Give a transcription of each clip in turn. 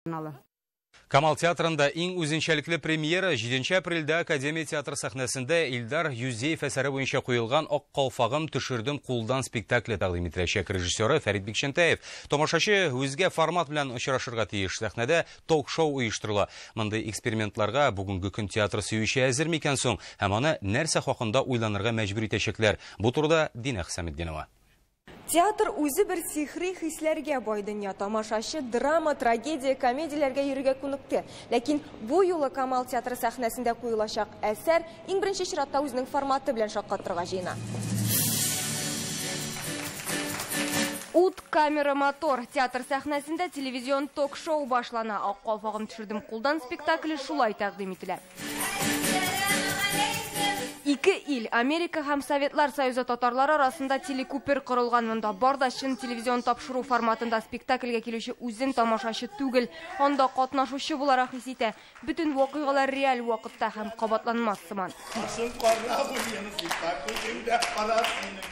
Каналы. Камал театрында иң үзенчәлекле премьера 7 апрельдә Академия театры сәхнәсендә Илдар Юзеев әсәре буенча куелган «Ак калфагым төшердем кулдан» спектакле тәкъдим ителәчәк. Режиссеры Фәрит Бикчәнтәев. Тамашачы үзгә формат белән очрашырга тиеш. Сәхнәдә ток-шоу оештырыла. Мондый экспериментларга бүгенге көн театры сөюче әзер микән соң? Һәм аны нәрсә хакында уйланырга мәҗбүр итәчәкләр? Бу турыда Динә Хисаметдинова. Театр үзе бер сихри хисләргә бай дөнья. Тамашачы драма, трагедия, комедияләргә йөрергә күнекте. Ләкин бу юлы Камал театры сәхнәсендә куелачак әсәр иң беренче чиратта үзенең форматы белән шаккатырга җыена. Ут, камера, мотор. Театр сәхнәсендә телевизион ток-шоу башлана. Ак калфагым төшердем кулдан спектакле шулай тәкъдим ителә. Ике ил, Америка һәм Советлар Союзы татарлары арасында телекүпер корылган. Монда бар да чын телевизион тапшыру форматында. Спектакльгә килүче үзен тамашачы түгел, анда катнашучы буларак хис итә. Бөтен вакыйгалар реаль вакытта һәм кабатланмас сыман.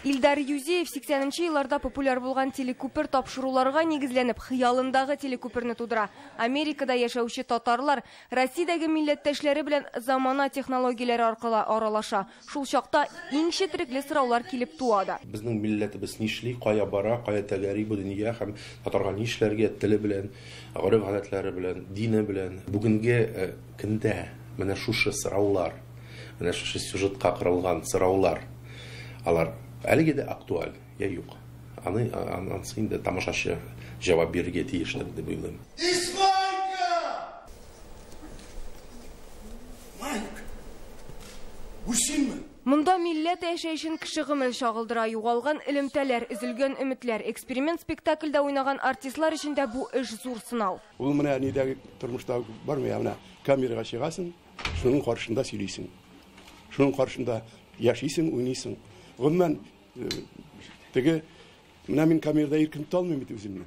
Илдар Юзеев 80 елларда популяр булган телекүпер тапшыруларга нигезләнеп, хыялындагы телекүперне тудыра. Америкада яшәүче татарлар Россиядәге милләттәшләре белән замана технологияләре аркылы аралаша. Шул чакта иң четерекле сораулар килеп туа да. Безнең милләтебез нишли, кая бара, кая тәгәри бу дөнья һәм татарга нишләргә теле белән, гореф-гадәтләре белән, дине белән. Бүгенге көндә менә шушы сораулар, менә шушы сюжетка корылган сораулар, алар әлеге дә актуаль, я юк. Аны ансы инде тамашачы җавап бирергә тиешле дип уйлыйм. Монда милләт яшәешен кеше гомере чагылдыра, югалган элемтәләр, өзелгән өметләр. Эксперимент спектакльдә уйнаган артистлар өчен дә бу эш зур сынау. Ул менә нидәге тормышта бармы, менә камерага чыгасың, шуның каршында сөйлисең. Шуның каршында яшисең, уйныйсың. Гомумән, теге менә мин камерада иркен тота алмыйм бит үземне.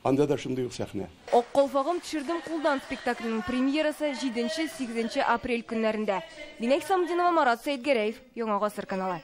Анда да шундый ук сәхнә. Ак калфагым төшердем кулдан спектакльнең премьерасы 7-8 апрель көннәрендә. Динә Хисаметдинова, Марат Сәйдгәрәев, Яңа Гасыр каналы.